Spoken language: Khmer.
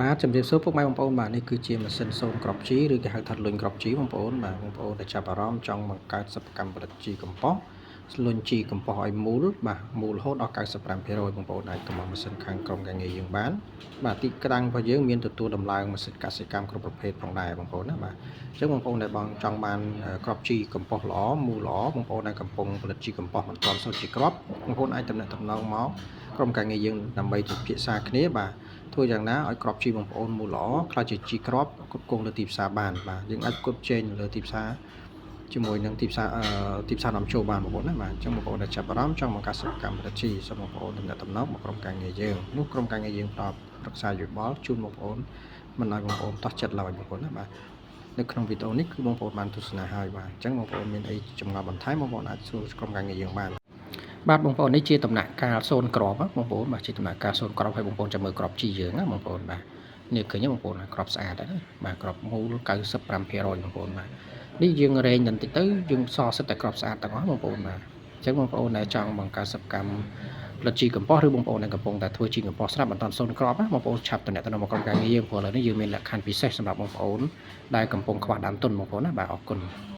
បាទជំរាបសួរពុកម៉ែបងប្អូនបាទនេះគឺជាម៉ាស៊ីនសូនគ្រាប់ជីឬគេហៅថាលុញគ្រាប់ជីបងប្អូនបាទបងប្អូនដែលចាប់អារម្មណ៍ចង់បង្កើតសិប្បកម្មផលិតជីកំប៉ុស្តលុញជីកំប៉ុស្តឲ្យមូលបាទមូលរហូតដល់95%បងប្អូនអាចកម្មម៉ាស៊ីនខាងក្រុមការងារយើងបានបាទទីក្តាំងរបស់យើងមានទទួលដំឡើងម៉ាស៊ីនកសិកម្មគ្រប់ប្រភេទផងដែរបងប្អូនណាបាទអញ្ចឹងបងប្អូនដែលបងចង់បានគ្រាប់ជីកំប៉ុស្តល្អមូលល្អបងប្អូនដែលកំពុងផលិតជីកំប៉ុស្តមិនទាន់សូត្រជាគ្រាប់បងប្អូនអាចទំនាក់ទំនងមកក្រុមការងារយើងដើម្បីពិភាក្សាគ្នាបាទធ្វើយ៉ាងណាឲ្យគ្រាប់ជីបងប្អូនមូលល្អក្លាយជាជីគ្រាប់គ្រប់គ្រងលើទីផ្សារបានបាទយើងអាចគ្រប់ជែងលើទីផ្សារជាមួយនឹងទីផ្សារអឺទីផ្សារនាំចូលបានបងប្អូនណាបាទអញ្ចឹងបងប្អូនដែលចាប់អារម្មណ៍ចង់បង្កើតសិប្បកម្មផលិតជីសូមបងប្អូនទំនាក់ទំនងមកក្រុមការងារយើងនោះក្រុមការងារយើងផ្ដល់ប្រឹក្សាយោបល់ជូនបងប្អូនមិនឲ្យបងប្អូនតោះចិត្តឡើយបងប្អូនណាបាទនៅក្នុងវីដេអូនេះគឺបងប្អូនបានទស្សនាហើយបាទអញ្ចឹងបងប្អូនមានអីចម្ងល់បន្ថែមបងប្អូនអាចសួរក្រុមការងារយើងបាន បាទបងប្អូននេះជាដំណាក់កាលសូនគ្រាប់បងប្អូនបាទជាដំណាក់កាលសូនគ្រាប់ហើយបងប្អូនចាំមើលគ្រាប់ជីយើងណាបងប្អូនបាទនេះឃើញទេបងប្អូនគ្រាប់ស្អាតណាបាទគ្រាប់មូល95%បងប្អូនបាទនេះយើងរែងបន្តិចទៅយើងសល់សិតតែគ្រាប់ស្អាតទាំងអស់បងប្អូនបាទអញ្ចឹងបងប្អូនដែលចង់បង្កើតសិប្បកម្មផលិតជីកំប៉ុស្តឬបងប្អូនដែលកំពុងតែធ្វើជីកំប៉ុស្តស្រាប់មិនទាន់សូនគ្រាប់ណាបងប្អូនឆាប់តំណែងមកក្រុមការងារយើងព្រោះឥឡូវនេះយើងមានលក្ខខណ្ឌពិសេសសម្រាប់បងប្អូនដែលកំពុងខ្វះដើមទុនបងប្អូនណាបាទអរគុណ។